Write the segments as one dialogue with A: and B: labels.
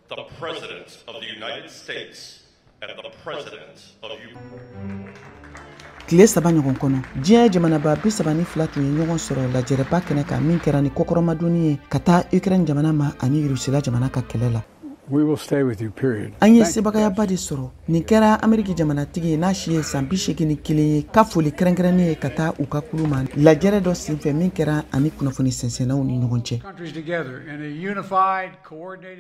A: The President of the United States and the President of Ukraine.
B: Tile 3 ɲɔgɔn kɔnɔ, diɲɛ jamanaba 32 tun ye ɲɔgɔn sɔrɔ lajɛrɛba kɛnɛ kan min kɛra ni kɔkɔrɔmadonni ye ka taa Ukraine jamana ma ani Rusila jamana ka kɛlɛ la.
C: We will stay with you, period.
B: An ye sebagayaba de sɔrɔ. Nin kɛra Ameriki jamanatigi ye n'a si ye san 81 ye ka foli kɛrɛnkɛrɛnnen ye ka taa u ka kulu ma lajɛrɛ dɔ senfɛ min kɛra ani kunnafoni sɛnsɛnnaw ni ɲɔgɔn cɛ.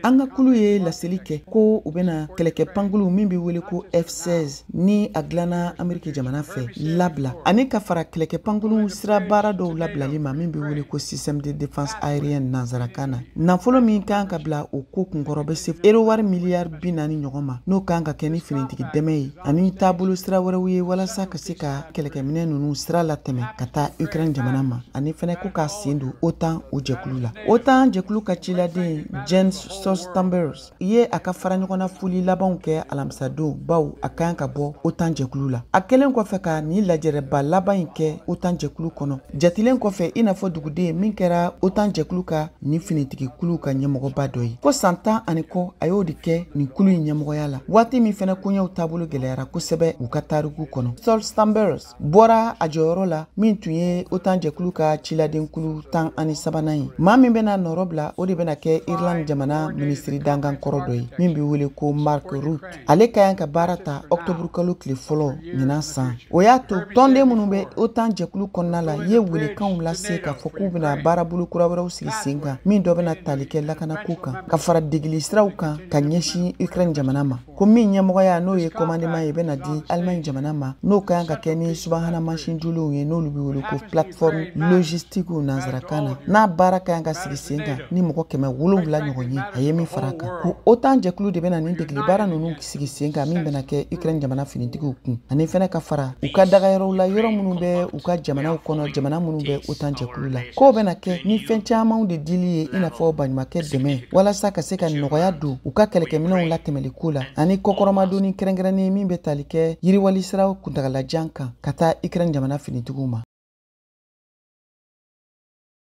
B: An ka kulu ye laseli kɛ ko u bɛna kɛlɛkɛ pankulu min bɛ wele ko F-16 ni a dilanna Ameriki jamana fɛ labila ani ka fara kɛlɛkɛ pankulu sira baara dɔw labilali ma min bɛ wele ko système de défense aérienne nansarakan na. Nafolo min kan ka bila o ko kunkɔrɔ bɛ se euro wari miliyari 40 ɲɔgɔn ma, n'o kan ka kɛ ni finitigi dɛmɛ ye ani taabolo sira wɛrɛw ye walasa ka se ka kɛlɛkɛminɛ ninnu sira latɛmɛ ka taa Ukraine jamana ma, ani fɛnɛ ko k'a sen don OTAN o jɛkulu la. OTAN jɛkulu ka ciladen Jens Stoltenberg ye a ka fara ɲɔgɔnna foli labanw kɛ alamisadon, baw a kan ka bɔ OTAN jɛkulu la. A kɛlen kɔfɛ ka nin lajɛrɛba laban in kɛ OTAN jɛkulu kɔnɔ, jatilen kɔfɛ i n'a fɔ duguden min kɛra OTAN jɛkulu ka nin finitigi kulu ka ɲɛmɔgɔba dɔ ye, ko san 10 ani kɔ a y'o de kɛ nin kulu in ɲɛmɔgɔya la, waati min fɛnɛ koɲɛw taabolo gɛlɛyara kosɛbɛ u ka tariku kɔnɔ. Stoltenberg bɔra a jɔyɔrɔ la min tun ye OTAN jɛkulu ka ciladenkulu 13nan ye. Maa min bɛna nɔrɔ bila, o de bɛna kɛ Irlande jamana minisiri dankan kɔrɔ dɔ ye min bɛ wele ko Mark Rutte. Ale ka kan ka baara ta ɔkutɔburu kalo tile fɔlɔ ɲinan san. O y'a to tɔnden minnu bɛ OTAN jɛkulu kɔnɔna la ye welekanw lase k'a fɔ k'u bɛna baarabolo kura wɛrɛw sigi sen kan min dɔ bɛna tali kɛ lakanako kan ka fara degeli siraw kan ka ɲɛsin Ukraine jamana ma, ko min ɲɛmɔgɔya n'o ye commandement ye bɛna di Allemagne jamana ma, n'o ka kan ka kɛ ni subahana mansin jolenw ye n'olu bɛ wele ko plateforme logistique nansarakan na, n'a baara ka kan ka sigi sen kan ni mɔgɔ 700 ɲɔgɔn ye. A ye min fara kan ko OTAN jɛkulu de bɛna nin degeli baara ninnu sigi sen kan min bɛna kɛ Ukraine jamana finitigiw kun, ani fɛnɛ ka fara u ka dagayɔrɔw la, yɔrɔ minnu bɛ u ka jamanaw kɔnɔ, jamana minnu bɛ OTAN jɛkulu la. K'o bɛna kɛ ni fɛn camanw de dili ye i n'a fɔ baɲumankɛ dɛmɛ walasa ka se ka nɔgɔya don u ka kɛlɛkɛminɛnw latɛmɛli ko la, ani kɔkɔrɔmadonni kɛrɛnkɛrɛnnen min bɛ tali kɛ yiriwali siraw kuntagalajan kan ka taa Ukraine jamana finitigiw ma.